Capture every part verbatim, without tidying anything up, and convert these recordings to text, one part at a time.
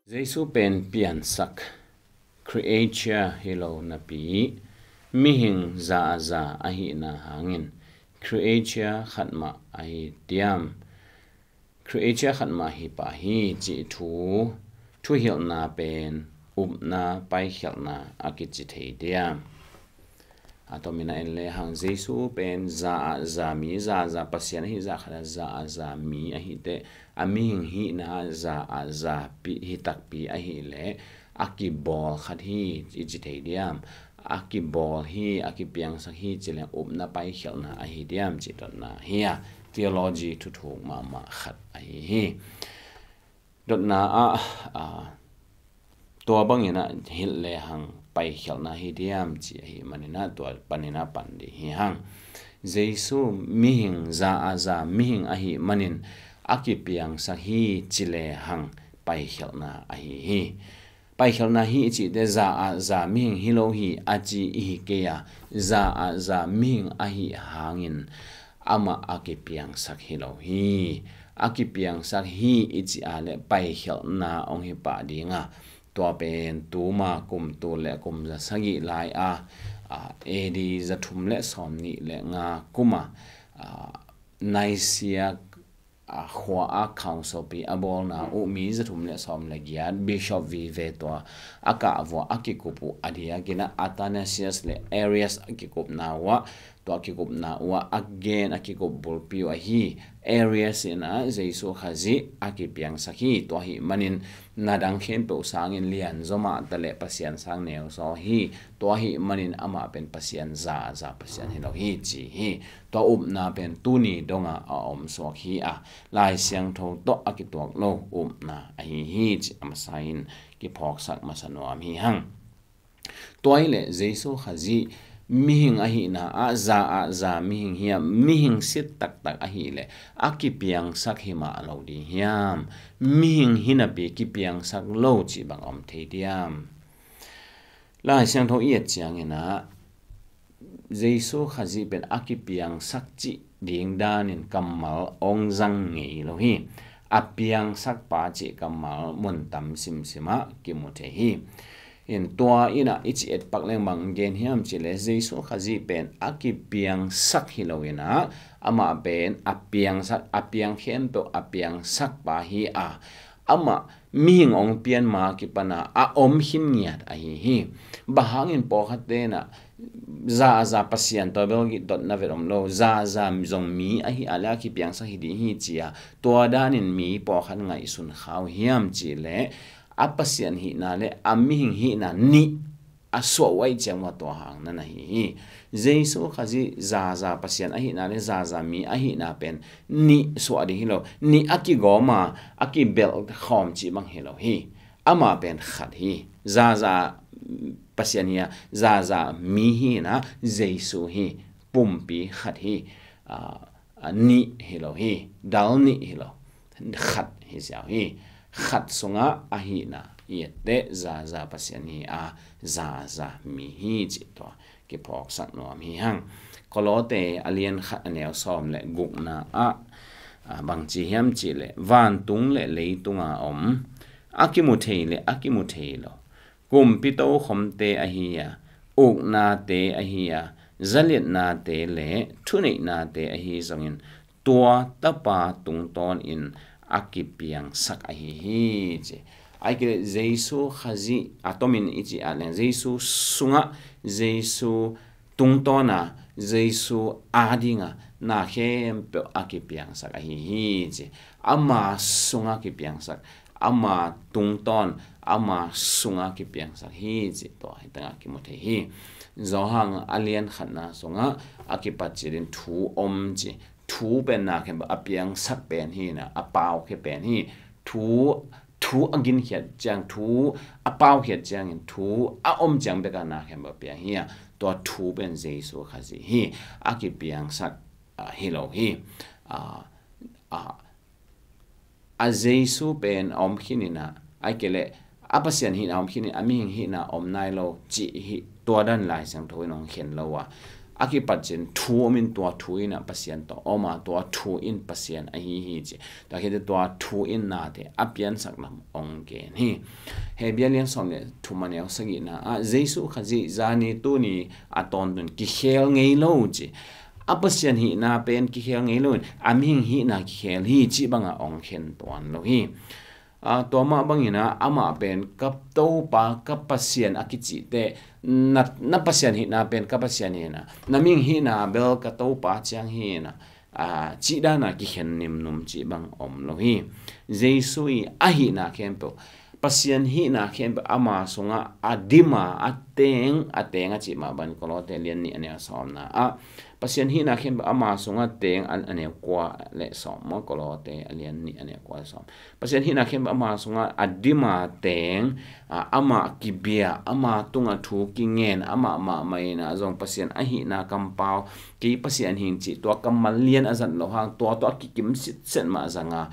Jesu pen piansak, creature hi lo napi, mihing za a za ahihna hangin creature khat mah ahi diam? Creature khat mah hi pah hi cih thu, thuhilhna pen upna paikhialhna a kici thei diam? A tomin a en lehang Jesu pen za a za mi, za a za Pasian ahi zah khat a za a za mi ahi teh, a mihing hihna za a za pi, hi takpi ahih leh a kibawl khat hi i ci thei diam? A kibawl hi, a kipiangsak hi ci leng upna paikhialhna ahi diam cih dotna hi a, theology thuthuk mahmah khat ahi hi. Dotna ah, a, tua bangin a hilh lehang paikhialhna hi diam cih ahih manin a, tua panin a pan ding hi hang. Jesu mihing za a za mihing ahih manin a kipiangsak hi ci lehang paikhialhna ahi hi. Paikhialhna hi i cih teh za a za mihing hi lo hi a ci i hi kei a, za a za mihing ahih hangin amah a kipiangsak hi lo hi. A kipiangsak hi i cih a leh paikhialhna hong hi pah ding a, tua pen tuma kum tul le kum za sagih lai a, a, A D za thum le sawm nih le nga kum a, a, Nicaea, a, khua a council pi a bawlna uh mi za thum le sawm le giat bishop vive tua a kah vua a kikup uh a diakin a Athanasius le Arius a kikupna uh a, tua kikupna uh a a gen a kikup bulpi uh ahi. Arius in a Jesu Khazih a kipiangsak hi, tua ahih manin na dang khempeuh sangin lian zaw mah ta leh Pasian sang neu zaw hi, tua ahih manin amah pen Pasian za a za Pasian hi lo hi ci hi. Tua upna pen tuni dong a a om suak hi a, Lai Siangtho tawh a kituak lo upna ahi hi cih a masa in kiphawksak masa nuam hi hang. Tua hi leh Jesu Khazih mihing ahihna ah za a za mihing hi a, mihing sit taktak ahih leh a kipiangsak hi mah lo ding hiam? Mihing hi napi kipiangsak lo cih bang om thei diam? Lai Siangtho i et ciangin a, Jesu Khazih pen a kipiangsak cih ding danin kammal hong zang ngei lo hi. A piangsakpa cih kammal mun tam simsim ah kimu thei hi. In tua in a i ci et pak leng bang gen hiam cih leh Jesu Khazih pen a kipiangsak hi lo in a, amah pen a piangsak, a piang khempeuh a piangsakpa hi a, amah mihing hong pian ma kipan a a om khin ngiat ahi hi. Bang hangin pawlkhatte in a za a za Pasian, tua bel dotna vet om lo, za a za zong mi ahi a leh a kipiangsak hi ding hi ci a, tua danin mi pawlkhat ngaihsun kha uh hiam cih leh a Pasian hihna le a mihing hihna nih a suah uh ahih ciang ua tua hang na na hi hi. Jesu Khazih za a za Pasian ahihna le za a za mi ahihna pen nih suah ding hi lo, nih a kigawm a a kibelh khawm cih bang hi lo hi. Amah pen khat hi. Za a za Pasian hi a, za a za mi hi in a, Jesu hi. Pumpi khat hi. A, a, nih hi lo hi. Dal nih hi lo. Khat hi ziau hi. Khat sungah a hihna i et teh za a za Pasian hi a, za a za mi hi cih tua kiphawksak nuam hi hang. Kolose a lian khat a neu sawm le gukna ah, a, bang ci hiam cih leh vantung le leitung a om, a kimu thei le a kimu thei lo, kumpi tokhomte ahi a, uknate ahi a, zaliatnate le thuneihnate ahi zongin tua Tapa tungtawnin a kipiangsak ahi hi ci. Ahih kei leh Jesu Khazih a tomin i ci a leng Jesu sungah, Jesu tungtawn a, Jesu ading a na khempeuh a kipiangsak ahi hi ci. Ama sungah kipiangsak, ama tungtawn, ama sungah kipiangsak hi ci. Tua hi tangah kimu thei hi. Johan a lian khatna sungah a kipat citin thu om ci. Thu pen na khempeuh a piangsak pen hi in a, a pau khia pen hi. Thu, thu a ginkhiat ciang, thu a paukhiat ciangin, thu a om ciang bek a na khempeuh a piang hi a, tua thu pen Jesu Khazih hi. A kipiangsak, a, hi lo hi. A, a, a Jesu pen a om khin in a, ahih kei leh a Pasian hihna om khin in a, mihing hihna om nai lo cih hi, tua dan Lai Siangtho in hong khen lo a. a kipat cin thu om in, tua thu in ah Pasian tawh om a, tua thu in Pasian ahi hi ci. Tua khit teh tua thu in nate a piansak lam ong gen hi. Hebru a lian sawm le thum a neu sagihna ah Jesu Khazih zani tuni a tawntung kikhel ngei lo ci. A Pasian hihna pen kikhel ngei lo in a mihing hihna kikhel hi cih bangah ong khen tuan lo hi. A, tua mah bangin ah amah pen ka Topa, ka Pasian a kicih teh, na, na Pasian hihna pen ka Pasian hihna, na mihing hihna bel ka Topa ciang hihna, a, cih dana kikhen nimnum cih bang om lo hi. Jesu i a hihna khempeuh, Pasian hihna khempeuh ama sungah a dim a, a teng, a teng a cih mah bang Kolose lian nih a neu sawmna ah, Pasian hihna khempeuh ama sungah teng a, a neu kua le sawm maw, Kolose a lian nih a neu kua le sawm. Pasian hihna khempeuh ama sungah a dim a teng, a, amah kibia, ama tungah thu kingen, amah mahmah in ah zong Pasian a hihna kampau, kei Pasian hing cih tua kammal lian a zat loh hang, tua tawh a kikim sitset mah zanga,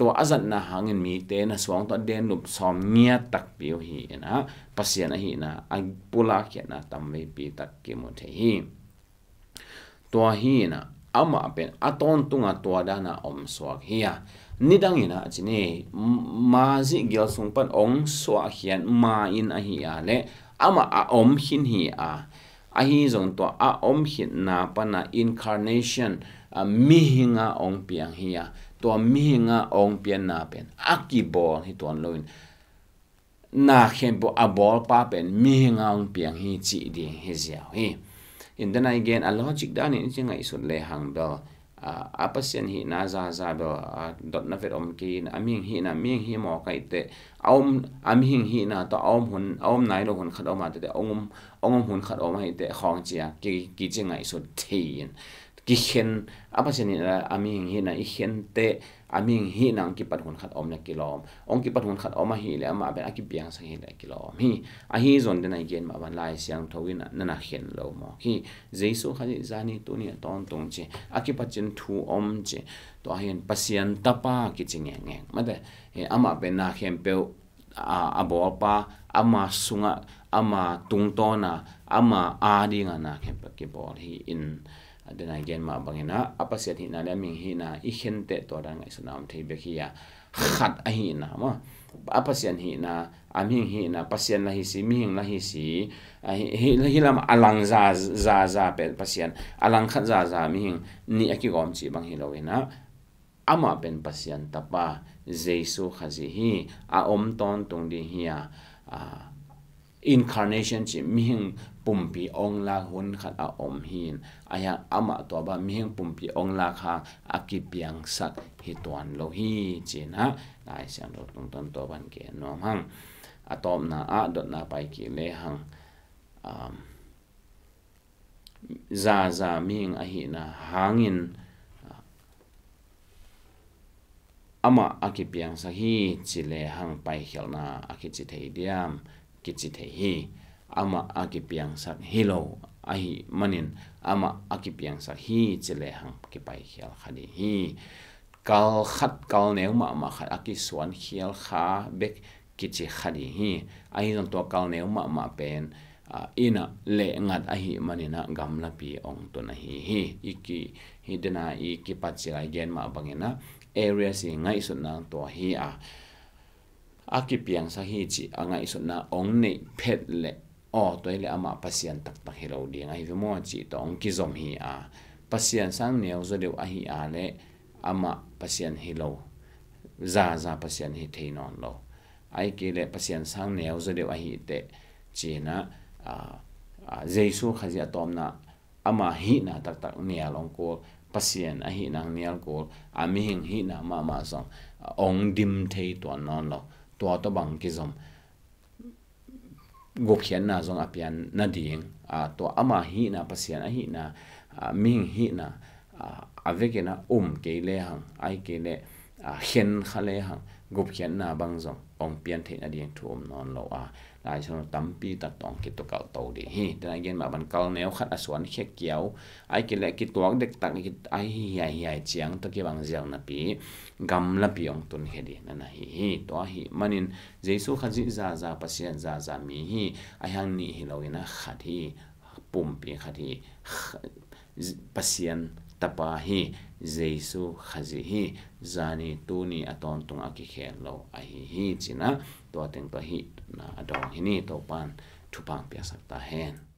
tua a zatna hangin mite na suang tawh den lup sawm ngiat takpi uh hi in ah, Pasian a hihna a pulak khiatna tamveipi tak kimu thei hi. Tua hi in ah, amah pen a tawntunga tua dana om suak hi a. Nidang in ah ci ni, m-, ma zih gial sung pan ong suah khiat ma in ahi a leh, amah a om khin hi a. Ahi zong tua a om khitna pana incarnation, a, mihinga ong piang hi a. Tua mihinga ong pianna pen a kibawl hi tuan lo in, na khempeuh a bawlpa pen mihinga ong piang hi cih ding hi ziau hi. In dena i gen a logic danin i ci ngaihsut lehang bel, a, a Pasian hihna zaza bel, a, dotna vet om kei in a mihing hihna, mihing hi mawk ahih teh, a om, a mihing hihna tawh a om hun, a om nai lo hun khat om a teh, ong om, ong om hun khat om ahih teh khawng cia ki, kici ngaihsut thei in. Kikhen, a Pasian hihna a mihing hihna i khen teh, a mihing hihna ong kipat hun khat om le kilawm. Ong kipat hun khat om ahih leh amah pen a kipiangsak hi leh kilawm hi. Ahi zong dena i gen mah bang Lai Siangtho in ah na na khen lo mawk hi. Jesu Khazih zani tuni a tawntung ci, a kipat cin thu om ci. Tua hi in Pasian Tapa kici ngengeng. Mate, he, amah pen na khempeuh a, a bawlpa, ama sungah, ama tungtawna, ama a dinga na khempeuh kibawl hi in, a dena i gen mah bangin ah, a Pasian hihna le a mihing hihna i khen teh tua dan ngaihsutna om thei bek hi a, khat ahihna maw. A Pasian hihna, a mihing hihna, Pasian la hi si, mihing la hi si, a hi, hi, hi lam a lang za, za, za pen Pasian, a lang khat zaza mihing nih a kigawm cih bang hi lo in ah, amah pen Pasian Tapa, Jesu Khazih hi, a om tawntung ding hi a, a, incarnation ci mihing pumpi ong lak hun khat a om hi in, a hiang amah tua bang mihing pumpi ong lak hang a kipiangsak hi tuan lo hi ci in ah, Lai Siangtho tungtawn tua bang gen nuam hang. A tawpna ah dotna pai kik lehang, um, zaza mihing ahihna hangin, a, amah a kipiangsak hi ci lehang paikhialhna a kici thei diam, kici thei hi. Amah a kipiangsak hi lo ahih manin amah a kipiangsak hi ci lehang kipaikhial kha ding hi. Kal khat, kal neu mahmah khat a kisuan khial kha bek kici kha ding hi. Ahi zong tua kal neu mahmah pen, a, in ah lehngat ahih manin ah gamlapi ong tun ahi hi. I ki, hi dena i kipat cil a i gen mah bangin ah Arius i ngaihsutna tua hi a, a kipiangsak hi cih a ngaihsutna ong neih phet leh, aw, tua hi leh amah Pasian taktak hi lo ding ahi ve maw cih tawh ong kizom hi a, Pasian sang neu zaw deuh ahi a leh amah Pasian hi lo, zaza Pasian hi thei nawn lo. Ahih kei leh Pasian sang neu zaw deuh ahih teh ci in ah, a, a, Jesu Khazih a tawpna ama hihna taktak nial ong kul, Pasian a hihna nial kul, a mihing hihna mahmah zong, a, ong dim thei tuan nawn lo. Tua tawh bang kizom, gupkhiatna zong a pian nading, a, tua ama hihna, Pasian a hihna, a, mihing hihna, a, a vekin a um kei lehang, ahih kei leh, a, khen kha lehang, gupkhiatna bang zong ong pian theih nading thu um nawn lo a, Lai Siangtho tampi tak tawh ong kitukalh to ding hi. Dena i gen mah bang kal neu khat a suan khia kiau, ahih kei leh kituak dektak, a hi hiaihiai ciang tawh kibang ziau napi, gamlapi ong tun khia ding na na hi hi. Tua ahih manin Jesu Khazih zaza, Pasian zaza mi hi, a hiang nih hi lo in a khat hi. pumpi khat hi. Pasian Tapa hi, Jesu Khazih hi, zani tuni a tawntung a kikhel lo ahi hi, cinah tua teng tua hi na a dawng hi ni. Topan thupha piaksak ta hen.